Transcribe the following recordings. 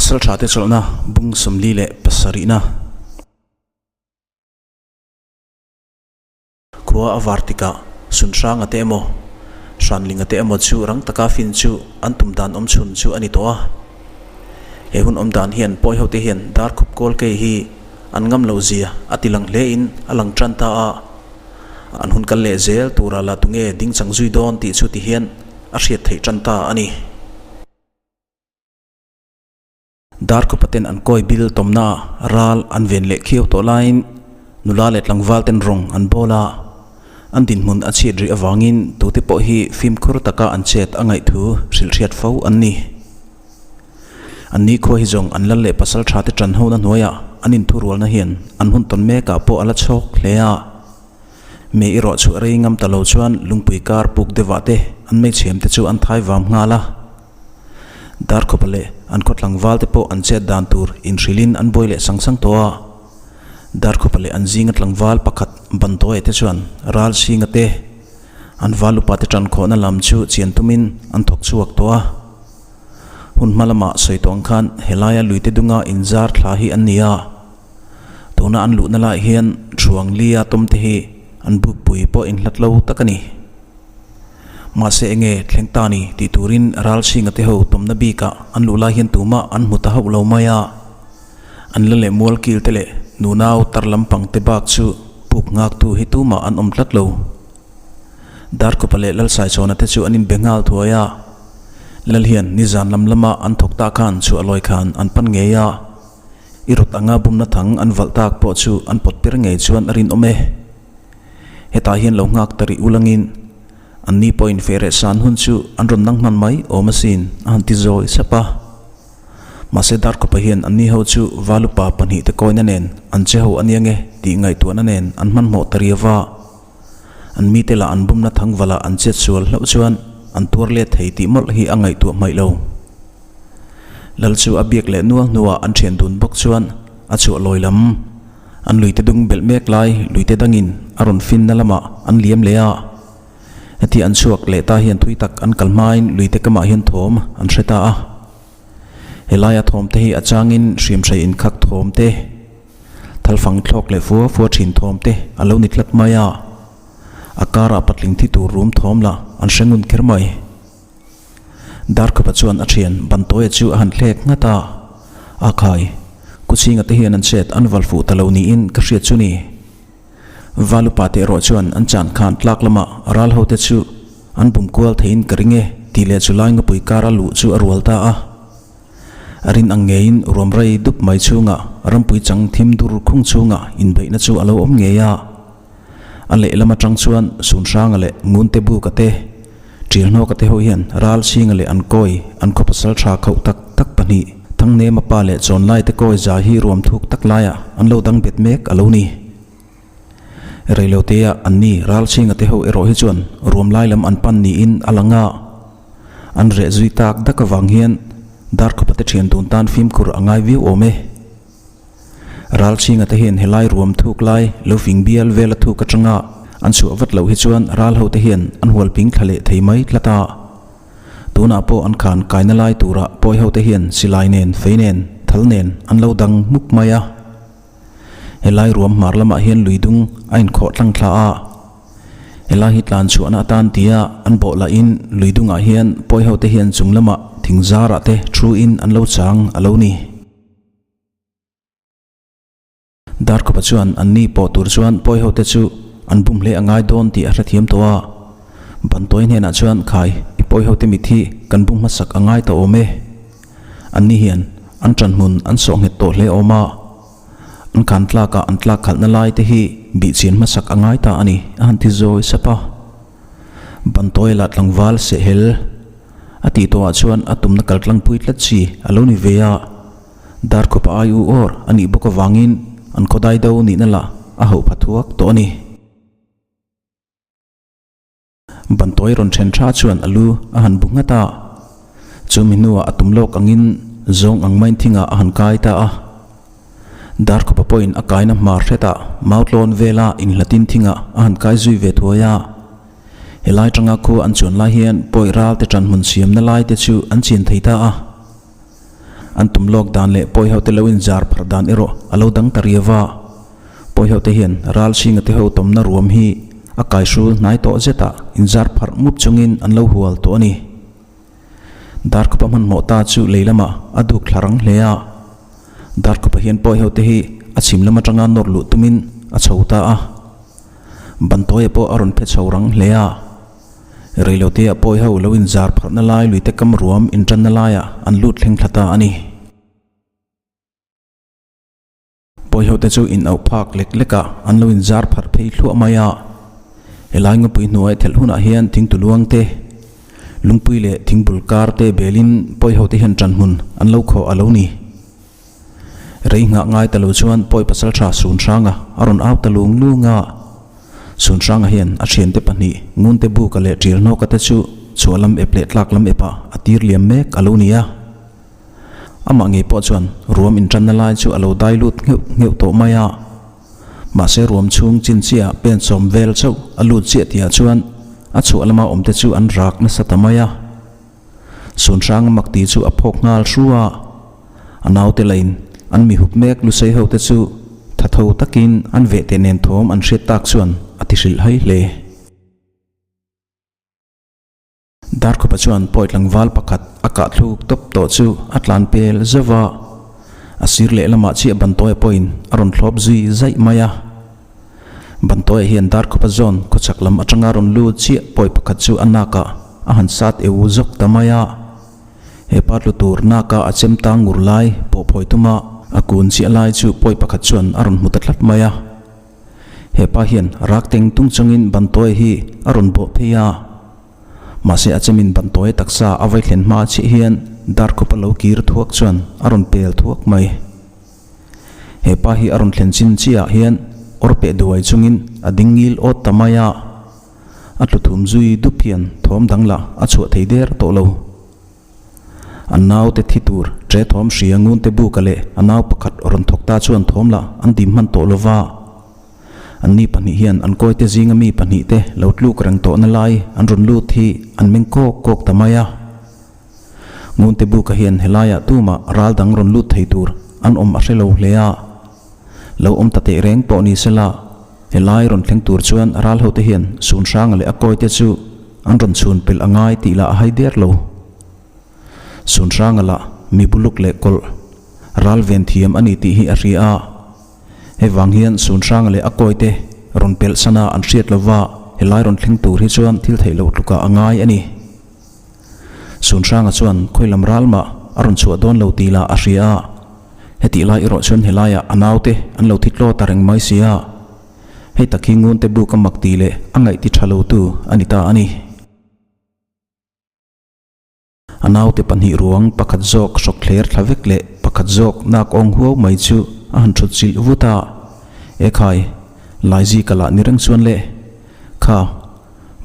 Pasalṭhate chawlhna bung 47na. Khua a var tikah Sunhranga te emaw, Hranlinga te emaw chu rang taka fin chu an tum dan awm chhun chu a ni tawh a. He hun awm dan hian pawi hote hian dar khup kawl kei hi an ngam lo zia a ti lang hle in a lang tan ta a. An hun kal leh zel tura la tunge ding chang zui dawn tih chu ti hian a hriat theih tan ta a ni. Darkhupaten an kawi bil tawmna ral an ven leh khiau tawh laiin nula leh tlangval ten rawng an bawl a, an dinhmun a chhiat rih avangin tute pawh hi fimkhur taka an chet a ngaih thu hrilh hriat fo an ni. An ni khua hi zawng an lal leh pasal tha te tan hona hnuaiah an inthurualna hian an hun tawn mekah pawh a la chhawk hle a. Me erawh chhuah rei ngam ta lo chuan lungpui kar puk deuhah te an hmeichhiam te chu an thai vam nghal a. Darkhawpa leh an khaw tlangval te pawh an chet dan tur inhrilhin an buai leh sang sang tawh a. Darkhawpa leh an zinga tlangval pakhat Bantawi te chuan ral singa te an val upa te tan khawhna lam chu chian tumin an thawk chhuak tawh a. Hun hma lamah sawi tawh ang khan helaia luite dunga inzar thla hi an ni a. Tuna an luhna laiah hian Thuang Lia tawmte hi an bukpui pawh inhlat lo tak a ni. Mahse enge thleng ta ni tih turin Ralchhinga te ho tawmna bikah an luh lai hian tumah an hmu ta hauh lo mai a. An la leh mual kil te leh nunau tar lampang te bak chu puk nghaktu hi tumah an awm tlat lo. Darkawpa leh Lalsaichhawna te chu an inbe nghal thuai a. Lal hian nizan lam lama an thawk ta khan chhuah lawi khan an pan ngei a. I rawt anga bumna thang an valh tak pawh chu an pawt per ngei chuan a rinawm e. Hetah hian lo nghak ta rih ulangin anni pawhin feh reh san hun chu an rawn nang hman mai awm asin a han ti zawi sap a. Mahse Darkawpa hian anni ho chu Valupa pahnihte kawina nen an che ho ania nge tih ngaihtuahna nen an hmanhmawh ta riau va. An mite lah an bumna thangvalah an chet sual hlauh chuan an tuar let thei tih mawlh hi a ngaihtuah hmaih lo. Lal chu a biak leh nual hnuah an thian dun bawk chuan a chhuah lawi lam. An luite dung belh mek lai luite dangin a rawn finna lamah an liam leh a. Heti an chhuak leh ta hian thui tak an kal hmain luite kamah hian thawm an hre ta a. Helaia thawm te hi a changin hriamhrei inkhak thawm te, thalfang thlawk leh fua fua thin thawm te a lo ni tlat mai a. A karah patling thi tur rum thawm lah an hre ngun kher mai. Darkhawpa chuan a thian Bantawia chu a han thlek nghat a, A khai, Kuchhinga te hian an chet an val fuh ta lo niin ka hriat chu ni. Valupa te erawh chuan an chan khan tlak lamah ral ho te chu an bum kual theiin ka ring e tih leh chu lai ngapui kara luh chu a rual ta a. A rin ang ngeiin ruam rei dup mai chhungah rampui chang thim dur khung chhungah inbeihna chu a lo awm ngei a. A lehlam atang chuan Sunhranga leh Ngunte Buka te, Ṭilhnawka te ho hian ral chhinga leh an kawi an khaw pasal tha khauh tak tak pahnih, Thangnema pa leh Chawnlai te kawi za hi ruam thuk tak laiah an lo dang bet mek a lo ni. Reilotea anni ral chhinga te ho erawh hi chuan ruam lai lam an pan niin a lang a. An reh zui tak dak avang hian Darkhawpa te ṭhian dun tan fimkhur a ngai viau awm e. Ralchhinga te hian helai ruam thuk lai lo fing bial vela thuk atanga an chhuah vat loh hi chuan ral ho te hian an hual ping thla leh thei mai tlat a. Tunah pawh an khan kaina lai turah pawi ho te hian silai nen, fei nen, thal nen an lo dang hmuk mai a. Helai ruam hmar lamah hian lui dung a inkhawh tlang thla a. Helai hi tlan chhuahna atan tia an bawh lahin lui dungah hian pawi ho te hian chung lamah thing zarah te thu in an lo chang a lo ni. Darkawpa chuan an ni pawh tur chuan pawi ho te chu an bum hle a ngai dawn tih a hrethiam tawh a. Bantawi hnenah chuan khai i pawi ho te mit hi kan bum hmasak a ngai ta awm e. An ni hian an ṭan hmun an sawh nghet tawh hle awm a. An khan tlakah an tlak khalhna lai te hi bihchian hmasak a ngai ta a ni a han ti zawi sap a. Bantawi lah tlangval sehhel a tih tawhah chuan a tumna kal tlangpui tlat chi a lo ni ve a. Darkhawpa ai u awr a nih bawk avangin an khawdai do nihna lah a hauh pha thuak tawh a ni. Bantawi rawn then tha chuan a lu a han bu nghat a, chumi hnuah a tum lawk angin zawng ang main thingah a han kai ta a. Darkhawpa pawhin a kaina hmar hretah mautlawn vela inhlatin thingah a han kai zui ve thuai a. Helai tanga khua an chuan lai hian pawi ral te ṭanhmun siamna lai te chu an chian thei ta a. An tum lawk dan leh pawi hote lo inzar pharh dan erawh a lo dang ta riau a. Pawi hote hian ral hringa te ho tawmna ruam hi a kaihrul hnai tawh zetah inzar pharh mup chungin an lo hual tawh a ni. Darkhupa hmanhmawh ta chu lei lamah a duk thla rang hle a. Darkhupa hian pawi hote hi a chhim lam atanga nawr luh tumin a chho ta a. Bantawia pawh a rawn phe chho rang hle a. Reiloteah pawi ho lo inzar pharhna lai luite kam ruam intanna laiah an lut thleng thla ta a ni. Pawi hote chu in auh phak lek lekah an lo inzar pharh phei thluah mai a. Helai ngawpui hnuai thelh hunah hian thingtuluang te, lungpui leh thingbul kar te belin pawi hote hian ṭanhmun an lo khawh a lo ni. Rei nghah ngai ta lo chuan pawi pasal tha Sunhranga a rawn au ta lung lung a. Sunhranga hian a thiante pahnih Ngunte Buka leh Ṭilhnawka te chu chhuah lam ep leh tlak lam epah a tir liam mek a lo ni a. Amah ngei pawh chuan ruam inṭanna lai chu a lo dai lut ngheuh ngheuh tawh mai a. Mahse ruam chhung chin chiah pen sawm vel chauh a lut chiah tihah chuan a chhuah lama awmte chu an rak nasa ta mai a. Sunhranga makti chu a phawk nghal hru a, a naute lain an mi hup mek lusei ho te chu tha tho takin an veh teh nen thawm an hriat tak chuan a ti hrilh hai hle. Darkhupa chuan pawi tlangval pakhat a kah thluk tawp tawh chu a tlan pel zauh a, a sir lehlamah chiah Bantawia pawhin a rawn thlawp zui zaih mai a. Bantawia hian Darkhupa zawn khawchhak lam atanga rawn lut chiah pawi pakhat chu a nakah a han sat eu zawk ta mai a. He pa tlu tur naka a chem tang ngur lai pawh phawi tuma a kun chiah lai chu pawi pakhat chuan a rawn hmu ta tlat mai a. He pa hian rak teng tung chungin Bantawia hi a rawn bawh phei a. Mahse a chemin Bantawia taksa a vai thlen hma chiah hian Darkhupa lo kir thuak chuan a rawn pel thuak mai. He pa hi a rawn thlen chin chiahah hian awr peh duai chungin a ding ngil awt ta mai a, a tlu thum zui dup hian thawm dang lah a chhuah thei der tawh lo. A naute thi tur ṭe thawm hria ngunte buka leh a nau pakhat rawn thawk ta chuan thawm lah an dim hman tawh lo va. Anni pahnih hian an kawite zinga mi pahnihte lo tluk reng tawhna lai an rawn lut hi an meng kawk kawk ta mai a. Ngunte buka hian helaiah tumah ral dang rawn lut thei tur an awm a hre lo hle a. Lo awm ta teh reng pawh ni sela, helai rawn thleng tur chuan ral hote hian Sunhranga leh a kawite chu an rawn chhun pelh a ngai tih lah a hai der lo. Sunhranga lah mi buluk leh kawlh ral ven thiam a ni tih hi a hria a. Hei vang hian Sunhranga leh a kawite rawn pelh sana an hriat lova helai rawn thleng tur hi chuan thil theih loh tlukah a ngai a ni. Sunhranga chuan khawi lam ral mah a rawn chhuah dawn lo tih lah a hria a, hetih lai erawh chuan helaiah a naute an lo thi tlaw ta reng mai si a, hei tak hi ngunte buk a mak tih leh a ngaih ti tha lo tu a ni ta a ni. A naute pahnih ruang pakhat zawk hrawk thler thla vek leh pakhat zawk nak awng huau mai chu a han thut chilh vut a, Ekhai, Laizika lah ni reng chuan le, kha,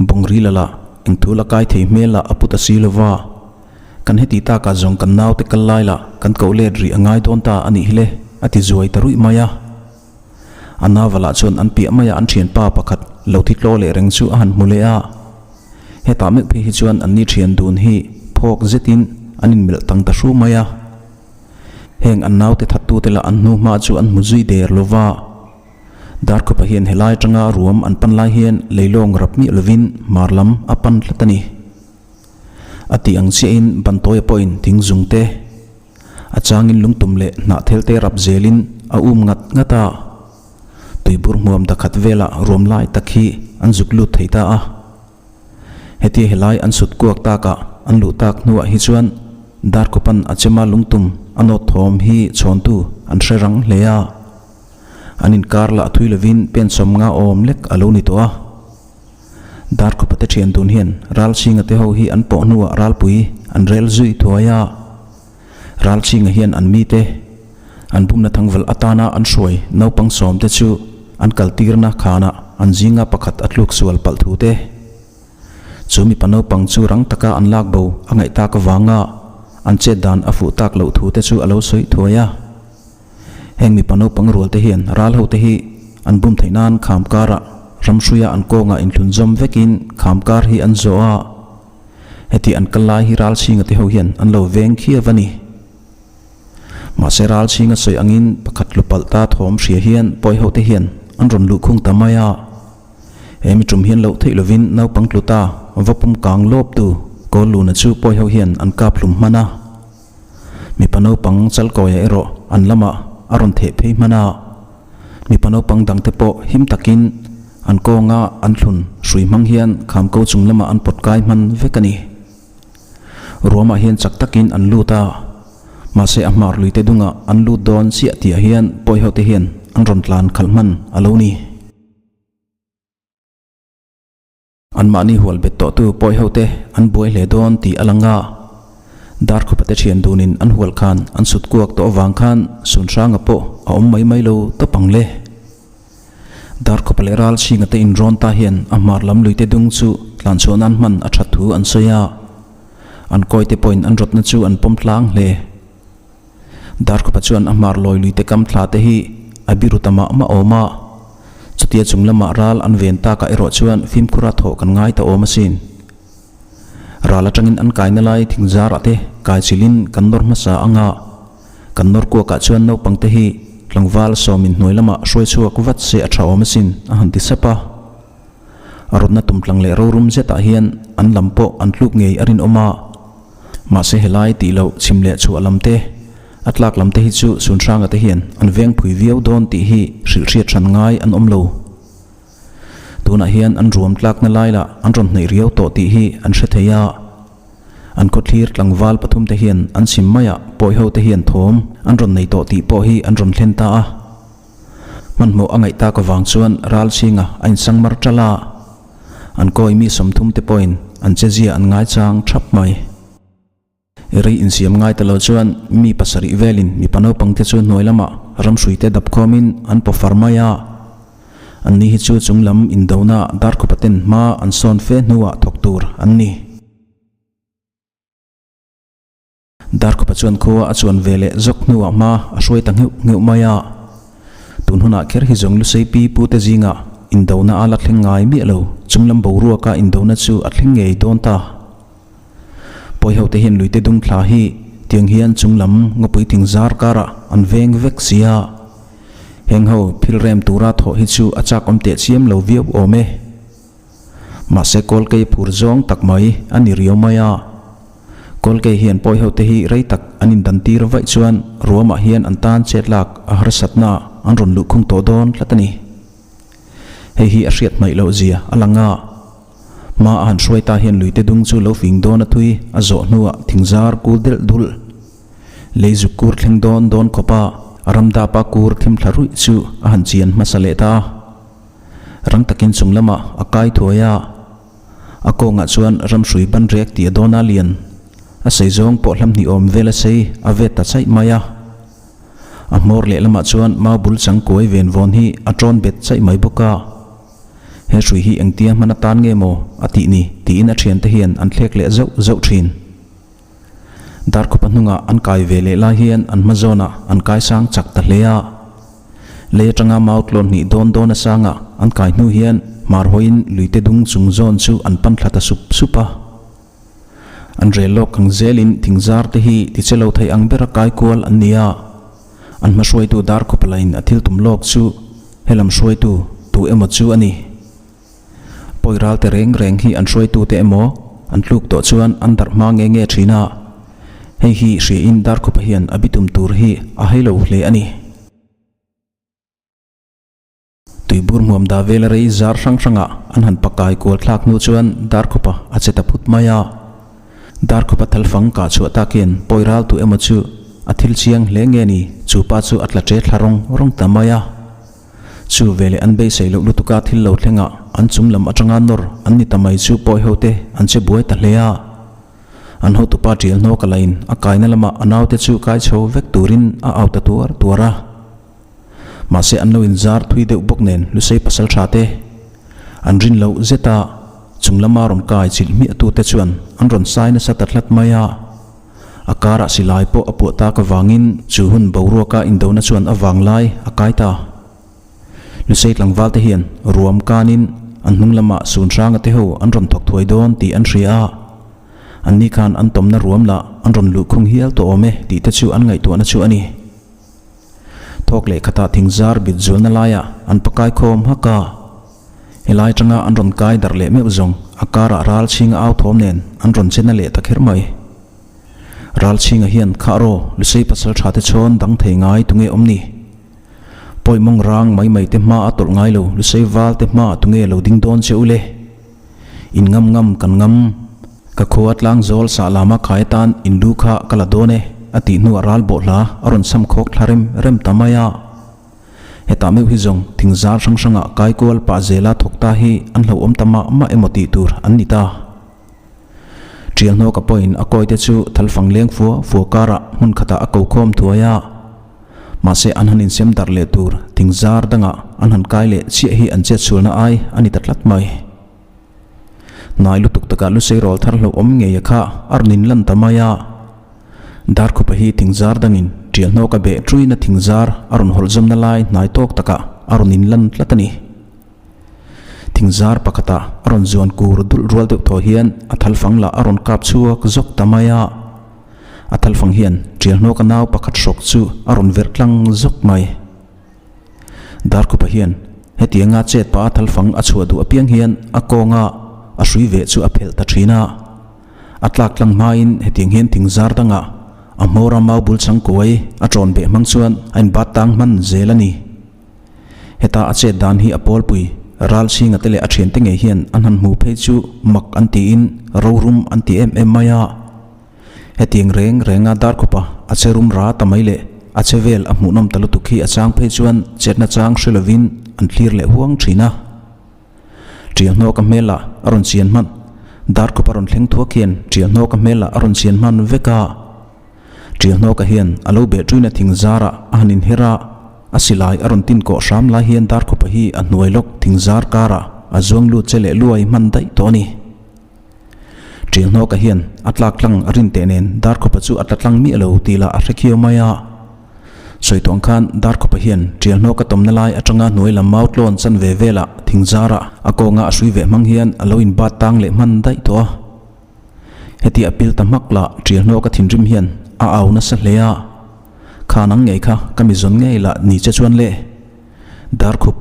Bawngri la lah eng thu la kai thei hmel lah a pu ta si lo va, kan heti takah zawng kan naute kal lai lah kan koh let rih a ngai dawn ta a nih hi le, a ti zuai ta ruih mai a. A nava lah chuan an piah maia an thianpa pakhat lo thi tlaw leh reng chu a han hmu leh a. Hetah meuh phei hi chuan anni thian dun hi phawk zetin an inmelh tang ta hru mai a. Heng an naute thattute lah an hnu hma chu an hmu zui der lo va. Darkhupa hian helai atanga ruam an pan lai hian leilawng rap miah lovin hmar lam a pan tlat a ni. A tih ang chiahin Bantawia pawhin thing zung te, a changin lungtum leh hnahthel te rap zelin a um ngat ngat a. Tuibur hmuam dakhat velah ruam lai tak hi an zuk lut thei ta a. Hetia helai an sut kuak takah an luh tak hnuah hi chuan Darkhupan a chema lungtum a nawt thawm hi chhawntu an hre rang hle a. An inkar lah thui lovin pen sawmnga awm lek a lo ni tawh a. Darkhupa te thian dun hian Ralchhinga te ho hi an pawh hnuah ralpui an rel zui thuai a. Ralchhinga hian an mite an bumna thangval atana an hruai naupang sawm te chu an kaltirna khanah an zinga pakhat a tluk sual palh thu te. Chu mipa naupang chu rang taka an lak bo a ngaih tak avanga an chet dan a fuh tak loh thu te chu a lo sawi thuai a. Heng mipa naupang rual te hian ral ho te hi an bum theih nan kham karah ramhruia an kawngah inthlun zawm vekin kham kar hi an zawh a, heti an kal lai hi ral chhinga te ho hian an lo veng khiau a ni. Mahse ral chhinga sawi angin pakhat tlu palh ta thawm hria hian pawi ho te hian an rawn luh khung ta mai a. He mi tum hian loh theih lovin naupang tlu ta va pum kang lawp tu kawl luna chu pawi ho hian an kap hlum hman a. Mipa naupang chalkawia erawh an lamah a rawn theh phei hman a. Mipa naupang dangte pawh him takin an kawnga an thlun hrui hmang hian khamko chung lamah an pawt kai hman vek a ni. Ruamah hian chak takin an lut a, mahse a hmar luite dungah an lut dawn chiah tihah hian pawihote hian an rawn tlan khalh hman a lo ni. Anmahni hual bet tawhtu pawihote an buai hle dawn tih a lang a, Darkhupate thian dunin an hual khan an sut kuak tawh avang khan Sunhranga pawh a awm mai mai lo tawp ang le. Darkhawpa leh Ralchhinga te inrawn ta hian a hmar lam luite dung chu tlanchhuah nan hman a that thu an sawi a, an kawite pawhin an rawtna chu an pawm tlang hle. Darkhawpa chuan a hmar lawi luite kam thla te hi a biru ta mah mah awm a, chutia chung lamah ral an ven takah erawh chuan fimkhura thawh kan ngai ta awm asin. Ral atangin an kaina lai thingzarah te kaichilhin kan nawr hmasa anga Kan nawr kuakah chuan naupangte hi tlangval sawmin hnuai lamah hruai chhuak vat se a tha awm asin a han ti sap a. A rawtna tum tlang leh rorum zetah hian an lam pawh an tluk ngei a rinawm a. Mahse helai tih loh chhim leh chhuah lam te, a tlak lam te hi chu Sunhranga te hian an veng phui viau dawn tih hi hrilh hriat hran ngai an awm lo. Tunah hian an ruam tlakna lai lah an rawn hnaih riau tawh tih hi an hre thei a. An khawthlir tlangval pathumte hian an chhim maiah pawihote hian thawm an rawn nei tawh tih pawh hi an rawn thlen ta a. Hmanhmawh a ngaih tak avang chuan Ralchhinga a insang mar ṭal a. An kawi mi sawmthumte pawhin an chezia an ngaichang ṭhap mai. Rei insiam ngai ta lo chuan mi pasarih velin mipa naupangte chu hnuai lamah ramhruite dap khawmin an paw far mai a. Anni hi chu chung lam indona Darkhupaten hma an sawn fe hnuah thawk tur an ni. Darkhupa chuan khua a chuan ve leh zawk hnuah hma a hruai ta ngheuh ngheuh mai a. Tun hunah kher hi zawng Lusei pi pute zingah indona a la thleng ngai miah lo, chung lam boruaka indona chu a thleng ngei dawn ta. Pawihote hian luite dung thla hi tiang hian chung lam ngawpui thing zar karah an veng vek si a. Heng ho phil rem tura thawh hi chu a chak awm teh chiam lo viau awm e. Mahse Kawlkei phur zawng tak mai a ni riau mai a. Kawlkei hian pawihote hi rei tak an indantir vaih chuan ruamah hian an tan chet lak a harsatna an rawn luhkhung tawh dawn tlat a ni. Hei hi a hriat hmaih loh zia a lang a. Hma a han hruai ta hian luite dung chu lo fing dawn a thui a zawh hnuah thingzar kul delh dulh lei zuk kur thleng dawn dawn khawp a ramdapa kur thim thla ruih chu a han chian hmasa leh ta a. Rang takin chung lamah a kai thuai a, a kawngah chuan ramhrui ban rek tih a dawn a lian. A sei zawng pawh hlam hnih awm vel a sei a vet ta chaih mai a. A hmawr leh lamah chuan mau bul chang kuai ven vawn hi a tawn bet chaih mai bawk a. He hrui hi engtia hman atan nge maw a tih ni tiin a thiante hian an thlek leh zauh zauh thin. Darkhupa hnungah an kai ve leh lai hian an hma zawnah an kai sang chak ta hle a. Lei atanga mau tlawn hnih dawn dawn a sangah an kai hnu hian hmar hawiin luite dung chung zawn chu an pan thla ta sup sup a. An rel lawk ang zelin thingzar te hi ti che lo thei ang bera kai kual an ni a. An hma hruaitu Darkhupa lain a thil tum lawk chu helam hruaitu tu emaw chu a ni. Pawi ral te reng reng hi an hruaitute emaw an tluk tawh chuan an darh hma nge nge thin a, hei hi hriain Darkhupa hian a bitum tur hi a hai lo hle a ni. Tuibur hmuam dah vela rei zar hrang hrangah an han pakai kual thlak hnu chuan Darkhupa a che ta phut mai a. Darkhupa thalfang kah chhuah tak hian pawi ral tu emaw chu a thil chiang hle nge ni, chu pa chu a tla ṭe thla rawng rawng ta mai a. Chu veleh an beisei loh lutuka thil lo thlengah an chung lam atanga nawr an ni ta mai chu pawi hote an che buai ta hle a. An hotupa tial hnawk a lain a kaina lamah a naute chu kai chho vek turin a au ta tuar tuar a. Mahse an lo inzar thui deuh bawk nen Lusei pasal tha te an rin loh zet a, chung lama rawn kai chilh hmiah tute chuan an rawn sai nasa ta tlat mai a. A karah silai pawh a puah tak avangin chu hun boruaka indona chuan a vanglai a kai ta. Lusei tlangval te hian ruam kanin an hnung lamah sun hranga te ho an rawn thawk thuai dawn tih an hria a. Anni khan an tawmna ruam lah an rawn luh khung hial tawh awm e tih te chu an ngaihtuahna chu a ni. Thawk leh khatah thingzar bit zualna laiah an pakai khawm hak a. Helai atanga an rawn kai darh leh meuh zawng a karah ral chhinga au thawm nen an rawn che na leh ta kher mai. Ral chhinga hian khah raw Lusei pasal tha te chhawn dang thei ngai tunge awm ni? Pawi mawng rang mai mai te hma a tawlh ngai lo Lusei val te hma tunge lo ding dawn che u le? In ngam ngam kan ngam. Ka khua tlang zawl sah lama khai atan in lu kha ka la dawn e a tih hnuah ral bawh hla a rawn sam khawk thla rem rem ta mai a. Hetah meuh hi zawng thing zar hrang hrangah kai kual pah zela thawk ta hi an hlauhawm ta mah mah emaw tih tur an ni ta. Ṭial hnawka pawhin a kawite chu thalfang leng fua fua karah hmun khatah a ko khawm thuai a. Mahse an han insem darh leh tur thing zar dangah an han kai leh chiah hi an chetsualna ai a ni ta tlat mai. Hnai lutuk takah lusei rawl thar hlauhawm ngei a kha a rawn inlan ta mai a. Darkhupa hi thingzar dangin ṭial hnawk a beh ṭuina thingzar a rawn hawlh zawmna lai hnai tawk takah a rawn inlan tlat a ni. Thingzar pakhatah a rawn zuan kur dulh rual deuh thaw hian a thalfang lah a rawn kap chhuak zawk ta mai a. A thalfang hian ṭial hnawka nau pakhat hrawk chu a rawn verh tlang zawk mai. Darkhupa hian hetianga chet pah a thalfang a chhuah duh apiang hian a kawnga a hrui veh chu a phelh ta thin a. A tlak tlang hmain hetiang hian thingzar dangah a hmawra mau bul chang kuai a ṭawn beh hmang chuan a inbat tang hman zel a ni. Heta a chet dan hi a pawlpui ral chhinga te leh a thiante ngei hian an han hmu phei chu mak an tiin rorum an ti em em mai a. Hetiang reng renga Darkhupa a che rum ra ta mai leh a che vel a hmuhnawm ta lutuk hi a chang phei chuan chetna chang hre lovin an thlir leh huang thin a. Ṭial hnawka hmel ah a rawn chian hman Darkhupa rawn thleng thuak hian ṭial hnawka hmel ah a rawn chian hman vek a. Ṭial hnawka hian a lo beh ṭuina thing zarah a han inher a, a silai a rawn tin kawh hram lai hian Darkhupa hi a hnuai lawk thing zar karah a zuang lut che leh luai hman daih tawh a ni. Ṭial hnawka hian a tlak tlang a rin teh nen Darkhupa chu a tla tlang miah lo tih lah a hre khiau mai a. Sawi tuang khan Darkhupa hian ṭial hnawka tawmna lai aṭanga hnuai lam mau tlawn chan ve velah thing zarah a kawnga a hrui veh hmang hian a lo inbat tang leh hman daih tawh a. Heti a pil ta hmak lah ṭial hnawka thinrim hian a au nasa hle a, Kha nang ngei kha ka mi zawn ngei lah ni che chuan le. Darkhup.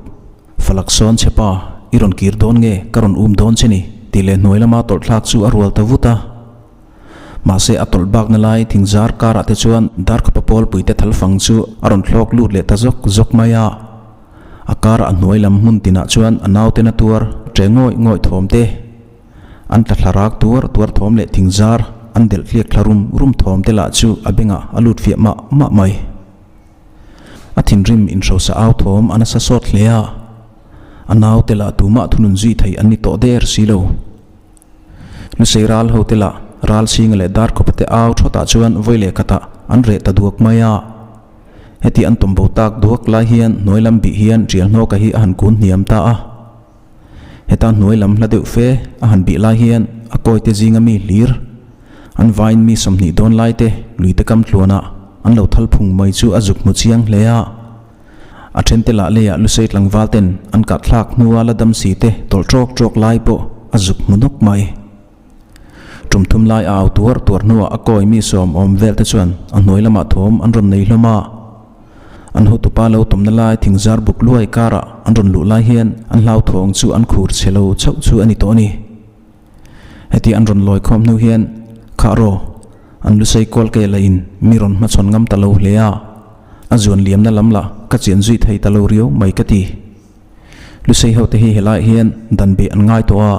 Falak sawn che pa, i rawn kir dawn nge ka rawn um dawn che ni? tih leh hnuai lama tawlh thlak chu a rual ta vut a. Mahse a tawlh bakna lai thingzar karah te chuan Darkhapa pawlpui te thalfang chu a rawn thlawk lut leh ta zawk zawk mai a. A karah a hnuai lam hmun tinah chuan a nauten a tuar ṭe ngawih ngawih thawm te, an tla thla rak tuar tuar thawm leh thingzar an delh tliak thla rum rum thawm te lah chu a bengah a lut fiah mah mah mai. A thinrim inhrosa au thawm a nasa sawt hle a, a naute lah tumah thunun zui thei an ni tawh der si lo. Lusei ral hote lah ral chhinga leh dar khawpa te au thawtah chuan vawi leh khatah an reh ta duak mai a. Heti an tawm bo tak duak lai hian hnuai lam bih hian Ṭial hnawka hi a han kun hniam ta a. Heta hnuai lam hla deuh fe a han bih lai hian a kawite zinga mi hlir, an vain mi 20 dawn lai te luite kam tluanah an lo thal phung mai chu a zuk hmu chiang hle a. A thente lah leiah Lusei tlangval ten an kah thlak hnua la dam si te tawlh tawk tawk lai pawh a zuk hmu nawk mai. Tum thum lai a au tuar tuar hnuah a kawi mi sawm awm vel te chuan a hnuai lamah thawm an rawn nei hlawm a. An hotupa lo tawmna lai thingzar buk luai karah an rawn luh lai hian an hlauthawng chu an khur chhe lo chauh chu a ni tawh a ni. Heti an rawn lawi khawm hnu hian khah raw an lusei kawl ke la in mi rawn hmachhawn ngam ta lo hle a, a zuan liamna lam lah ka chian zui thei ta lo riau mai ka ti. Lusei hote hi helaiah hian dan beh an ngai tawh a.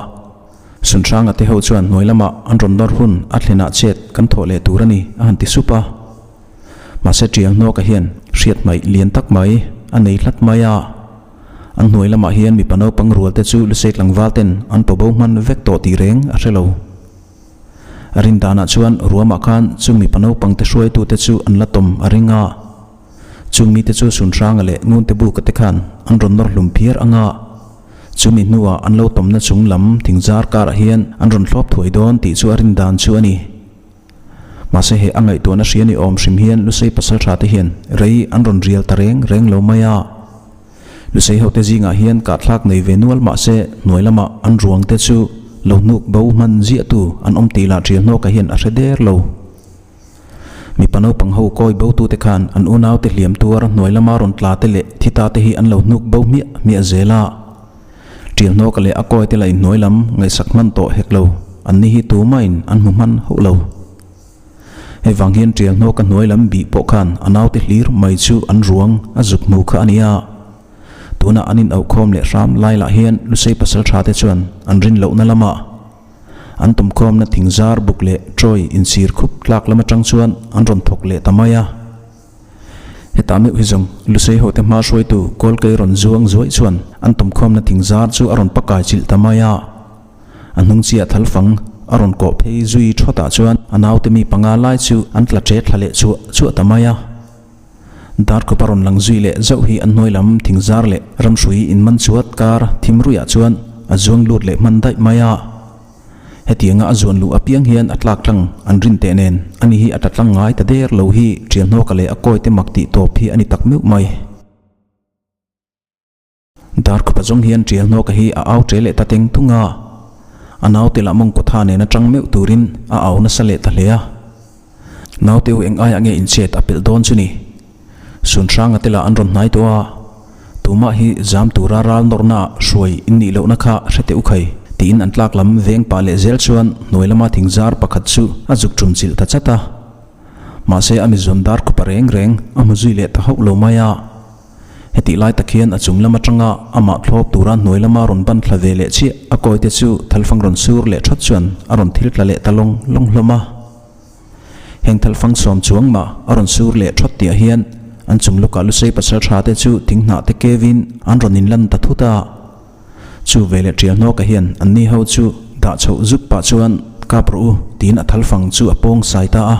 Sunhranga te ho chuan hnuai lamah an rawn nawr hun a thlenah chet kan thawh leh tur a ni a han ti sup a. Mahse Ṭial hnawka hian hriat hmaih lian tak mai a nei hlat mai a. An hnuai lamah hian mipa naupang rual te chu Lusei tlangval ten an paw bo hman vek tawh tih reng a hre lo. A rin danah chuan ruamah khan chung mipa naupang te hruaitu te chu an la tawm a ring a. Chung mite chu Sunhranga leh Ngunte Buka te khan an rawn nawr hlum phiar ang a. Chumi hnuah an lo tawmna chung lam thingzar karah hian an rawn thlawp thuai dawn tih chu a rin dan chu a ni. Mahse he a ngaihtuahna hria ni awm hrim hian Lusei pasaltha te hian rei an rawn rial ta reng reng lo mai a. Lusei hote zingah hian kahthlak nei ve nual mahse hnuai lamah an ruang te chu lo hnuk bo hman ziahtu an awm tih lah ṭial hnawkah hian a hre der lo. Mipa naupang ho kawi bo tute khan an unaute hliam tuar hnuai lama rawn tla te leh thi ta te hi an lo hnuk bo hmiah hmiah zel a. Ṭialhnawka leh a kawi te la inhnuai lam ngaihsak hman tawh hek lo, an ni hi tumahin an hmu hman hauh lo. Hei vang hian ṭialhnawka hnuai lam bih pawh khan a naute hlir mai chu an ruang a zuk hmu kha a ni a. Tunah an inauhkhawm leh hram lai lah hian Lusei pasal ṭha te chuan an rin lohna lamah an tumkhawmna thingzar buk leh ṭawi insir khup tlak lam aṭang chuan an rawn thawk leh ta mai a. Hetah meuh hi zawng Lusei hote hma hruaitu Kawlkei rawn zuang zuaih chuan an tumkhawmna thingzar chu a rawn pakai chilh ta mai a. A hnung chiah thalfang a rawn kawh phei zui thawtah chuan a naute mi panga lai chu an tla ṭe thla leh chuah chuah ta mai a. Darkawp a rawn lang zui leh zauh hi an hnuai lam thingzar leh ramhrui inman chuat kar thim ruihah chuan a zuang lut leh hman daih mai a. Hetianga a zuan luh apiang hian a tlak tlang an rin teh nen ani hi a tla tlang ngai ta der lo hi ṭialhnawka leh a kawite mak tih tawp hi a ni tak meuh mai. Darkhupa zawng hian ṭialhnawka hi a au ṭe leh ta teng tung a, a naute lah mawngkawtha nena ṭang meuh turin a au nasa leh ta hle a. Naute u eng aiah nge inchet a pelh dawn chu ni? Sunhranga te lah an rawn hnai tawh a, tumah hi zam tura ral nawrna ah hruai in nih lohna kha hre teh u khai, tiin an tlak lam veng pah leh zel chuan hnuai lama thingzar pakhat chu a zuk tum chilh ta chat a. Mahse a mizawn dar khupa reng reng a hmu zui leh ta hauh lo mai a. Hetih lai tak hian a chung lam atanga amah thlawp tura hnuai lama rawn ban thla ve leh chiah a kawite chu thalfang rawn sur leh thawt chuan a rawn thil tla leh ta lawng lawng hlawm a. Heng thalfang sawm chuang mah a rawn sur leh thawt tihah hian an chung lawkah Lusei pasal tha te chu thinghnah te kevin an rawn inlan ta thut a. Chu veleh ṭial hnawka hian anni ho chu dah chhoh zuk pah chuan kap rawh u tiin a thalfang chu a pawng sai ta a.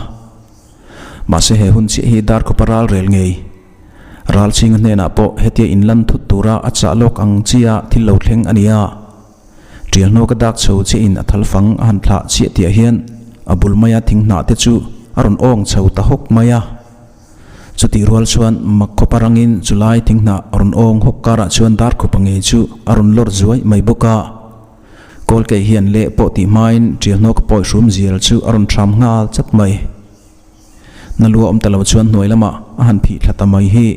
Mahse he hun chiah hi Darkhawpa ral rel ngei. Ralchhinga hnenah pawh hetia inlan thut tura a chah lawk ang chia thil lo thleng a ni a. Ṭial hnawka dak chho chiahin a thalfang a han thlah chiah tihah hian a bul maia thinghnah te chu a rawn awng chho ta hawk mai a. Chutih rual chuan mak khawpa rangin chulai thinghnah rawn awng hawk karah chuan Darkhawpa ngei chu a rawn lawr zuai mai bawk a. Kawlkei hian leh pawh tih hmain ṭial hnawka pawi hrum zial chu a rawn ṭham nghal chat mai. Na lua awm ta lo chuan hnuai lamah a han phih thla ta mai hi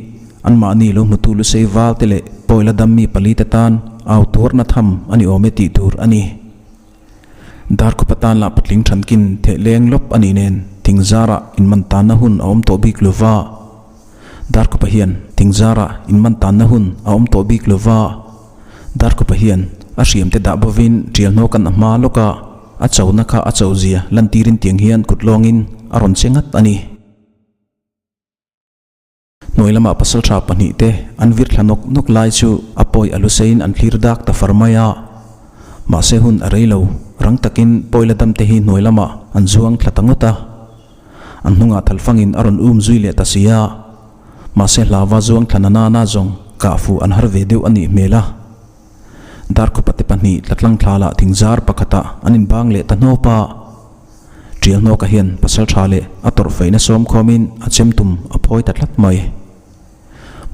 anmahni lo hmutu lusei val te leh pawila dam mi pali te tan au tuarna tham a ni awm e tih tur a ni. Darkhupa tan lah patling thankin theh leng lawp a nih nen thingzarah inman tanna hun a awm tawh bik lova. Darkhupa hian thingzarah inman tanna hun a awm tawh bik lova. Darkhupa hian a hriamte dah bovin ṭialhnawkan a hma lawk a. A chona kha a cho zia lantirin tiang hian kut lawngin a rawn che ngat a ni. Hnuai lama pasaltha pahnihte an vir thla nawk nawk lai chu a pawi a luseiin an thlir dak ta far mai a. Mahse hun a rei lo, rang takin pawi la damte hi hnuai lamah an zuang thla ta ngawt a. An hnungah thalfangin a rawn um zui leh ta si a. Mahse hlauva zuang thla na nana zawng kah fuh an har ve deuh a nih hmel a. Darkhupa te pahnih tlatlang thla lah thingzar pakhatah an inbang leh ta hnawp a. Ṭial hnawka hian pasal ṭha leh a tawrh feihna sawm khawmin a chem tum a phawi ta tlat mai.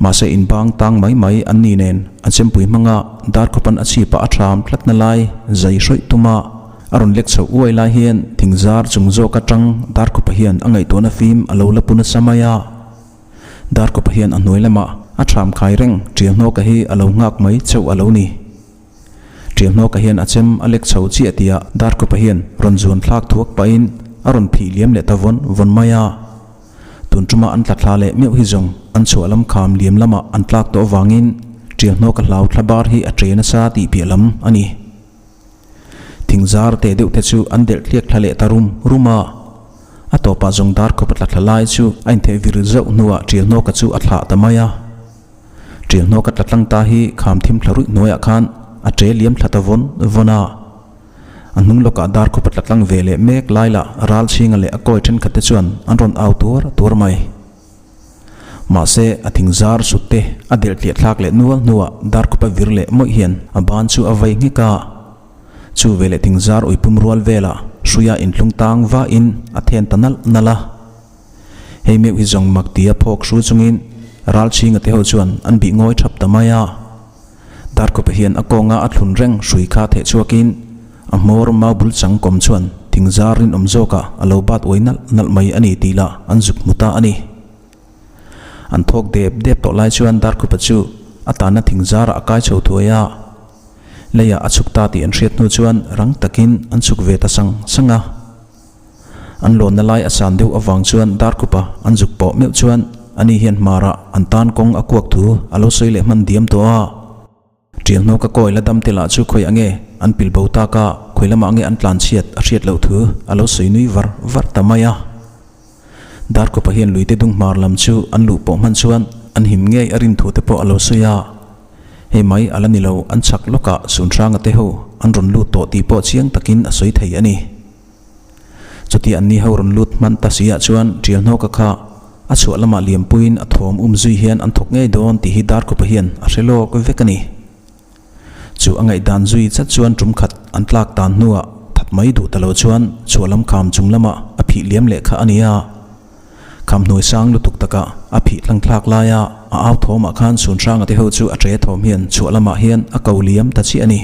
Mahse inbang tang mai mai an ni nen a chempui hmanga Darkhupan a chhipah a ṭham tlatna lai zai hrawih tuma a rawn lek chhoh uai lai hian thingzar chung zawk aṭang Darkhupa hian a ngaihtuahna fim a lo la pu nasa mai a. Darkawpa hian a hnuai lamah a ṭham khai reng, Ṭialhnawka hi a lo nghak mai chauh a lo ni. Ṭialhnawka hian a chem a lek chho chiah tihah Darkawpa hian rawn zuan thlak thuak pahin a rawn phih liam leh ta vawn vawn mai a. Tun ṭuma an tla thla leh meuh hi zawng an chhuah lam kham liam lamah an tlak tawh avangin Ṭialhnawka hlau thla bar hi a ṭe nasa tih piah lam a ni. Thingzar teh deuh te chu an delh tliak thla leh ta rum rum a. A tawpah zawng dar khawp a tla thla lai chu a intheh vir zauh hnuah Ṭialhnawka chu a thlah ta mai a. Ṭialhnawka tla tlang ta hi kham thim thla ruih hnuaiah khan a ṭe liam thla ta vawn vawn a. A hnung lawkah dar khawp a tla tlang ve leh mek lai lah ral chhinga leh a kawi ṭhenkhat te chuan an rawn au tuar tuar mai. Mahse, a thing zar sut te a delh tliah thlak leh nual hnuah darkhupa vir leh mawih hian a ban chu a vei nghek a. Chu veleh thing zar uipum rual velah hruia inthlung tang vahin a then ta nalh nalh a. Hei meuh hi zawng mak tia phawk hru chungin Ralchhinga te ho chuan an bih ngawi thap ta mai a. Darkhupa hian a kawnga a thlun reng hrui kha theh chhuakin a hmawr mau bul chang kawm chuan. thingzar rinawm zawkah a lo bat uai nalh nalh mai a ni tih lah an zuk hmu ta a ni. An thawk dep dep tawh lai chuan Darkhupa chu a tanna thingzarah a kai chho thuai a. Leiah a chhuk ta tih an hriat hnu chuan rang takin an chhuk ve ta sang sang a. An lawnna lai a san deuh avang chuan Darkhupa an zuk pawh meuh chuan ani hian hmarah an tan kawng a kuak thu a lo sawi leh hman diam tawh a. Tiang hnawka kawi la dam te lah chu khawi ange an pil bo tak a, khawi lamah nge an tlan chhiat a hriat loh thu a lo sawi nui var var ta mai a. Darkhupa hian luite dung hmar lam chu an luh pawh hman chuan an him ngei a rin thu te pawh a lo sawi a. Hei mai a la ni lo, an chhak lawkah Sunhranga te ho an rawn lut tawh tih pawh chiang takin a sawi thei a ni. Chuti an ni ho rawn lut hman ta si ah chuan Ṭialhnawka kha a chhuah lamah liampuiin a thawm um zui hian an thawk ngei dawn tih hi Darkhupa hian a hre lawk vek a ni. Chu a ngaihdan zui chat chuan ṭum khat an tlak tan hnuah that mai duh ta lo chuan chhuah lam kham chung lamah a phih liam leh kha a ni a. Kham hnuai sang lutuk takah a phih tlang thlak laia a au thawmah khan Sunhranga te ho chu a ṭe thawm hian chhuah lamah hian a ko liam ta chiah a ni.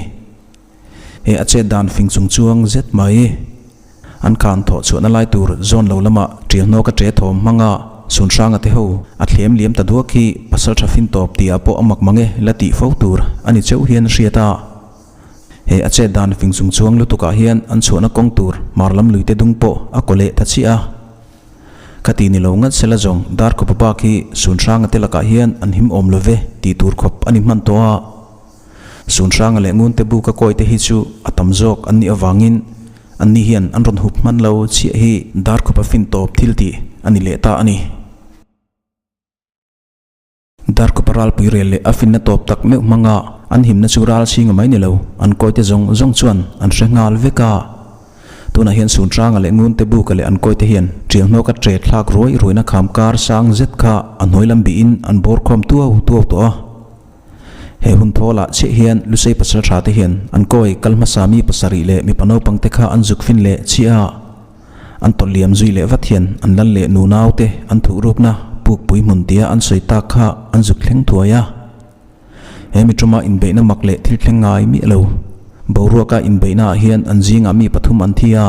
He a chet dan fing chung chuang zet mai. An khan thawh chhuahna lai tur zawn lo lamah ṭialhnawka ṭe thawm hmanga Sunhranga te ho a thlem liam ta duak hi pasal ṭha fin tawp tih ah pawh a mak mang e la tih fo tur a ni cheuh hian a hriat a. He a chet dan fing chung chuang lutuk ah hian an chhuahna kawng tur hmar lam luite dung pawh a kaw leh ta chiah a. Khati ni lo ngat sela zawng Darkhawpa bak hi Sunhranga te lakah hian an him awm lo ve tih tur khawp a ni hman tawh a. Sunhranga leh Ngunte buka kawite hi chu a tam zawk an nih avangin anni hian an rawn hup hman lo chiah hi Darkhupa fin tawp thil tih a ni leh ta a ni. Darkhupa ralpui rel leh a finna tawp tak meuh hmanga an himna chu ral chhinga mai ni lo, an kawite zawng zawng chuan an hre nghal vek a. Tunah hian Sunhranga leh Ngunte buka leh an kawite hian ṭialhnawka ṭe thlak ruai ruaina kham kar sang zet kha a hnuai lam bihin an bawr khawm tuau tuau tawh a. He hun thawlah chiah hian Lusei pasal tha te hian an kawi kal hmasa mi pasarih leh mipa naupang te kha an zuk fin leh chiah a, an tawlh liam zui leh vat hian an lal leh nunau te an thuh rukna pukpui hmun tia an sawi tak kha an zuk thleng thuai a. He mi tuma inbeihna mak leh thil thleng ngai miah lo. Boruaka inbeihna ah hian an zingah mi pathum an thi a,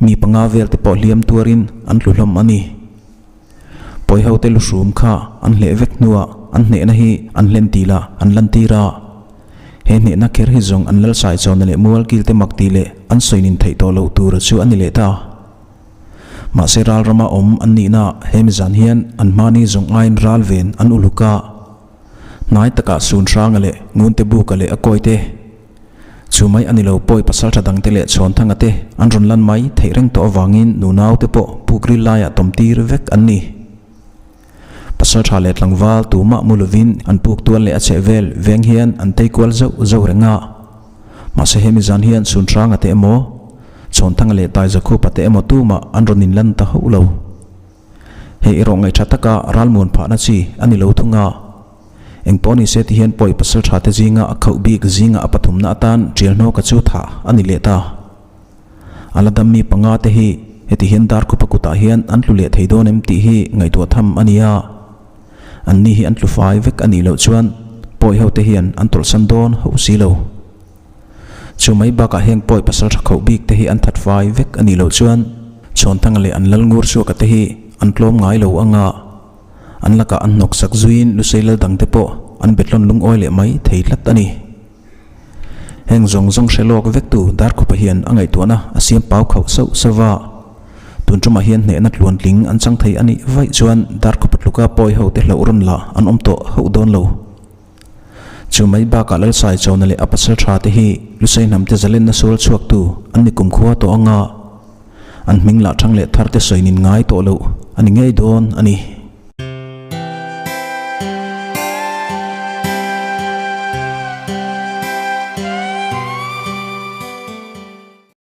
mi panga vel te pawh hliam tuarin an tlu hlawm a ni. Pawihote luhrum kha an hleh vek hnuah an hnehna hi an hlen tih lah an lantir a. He hnehna kher hi zawng an lalsai chawna leh mualkilte mak tih leh an sawinin theih tawh loh tur chu a ni leh ta. Mahse ral rama awm an nihna he mizan hian an hmani zawng aiin ral ven an uluk a. Hnai takah Sunhranga leh Ngunte Buka leh a kawite Chu mai a ni lo, pawi pasaltha dangte leh Chhawnthanga te an rawn lan mai theih reng tawh avangin nunaute pawh pukril laiah tawm tir vek an ni. Pasaltha leh tlangval tumah mu lovin an puk tual leh a chheh vel veng hian an tei kual zauh zauh reng a. Mahse hemi zan hian Sunhranga te emaw, Chhawnthanga leh Taizakhupa te emaw tumah an rawn inlan ta hauh lo. Hei erawh ngaihṭha taka ralmuan phahna chi a ni lo thung a. Eng pawh ni se ti hian pawi pasal ṭha te zinga a khauh bik zinga a pathumna atan ṭialhnawka chu thah a ni leh ta. A la dam mi panga te hi heti hian Darkhupa kutah hian an tlu leh thei dawn em tih hi ngaihtuah tham a ni a. Anni hi an tlu fai vek a nih loh chuan pawi ho te hian an tawlhsan dawn hauh si lo. Chu mai bakah heng pawi pasal tha khauh bik te hi an that fai vek a nih loh chuan Chhawnthanga leh an lal ngur chhuaka te hi an tlawm ngai lo anga an lakah an hnawk sak zuiin Lusei lal dang te pawh an betlawn lungawi leh mai thei tlat a ni. Heng zawng zawng hre lawk vektu Darkhupa hian a ngaihtuahna a siam pau khauh sauh sauh va. Tun tumah hian hnehna tluantling an chang thei a nih vaih chuan Darkhupa tluka pawi ho te hlauh rawn lah an awm tawh hauh dawn lo. Chu mai bakah Lalsai Chawna leh a pasal tha te hi Lusei hnam te zalenna sual chhuaktu an ni kumkhua tawh anga an hming lah thang leh thar te sawi nin ngai tawh loh a ni ngei dawn a ni.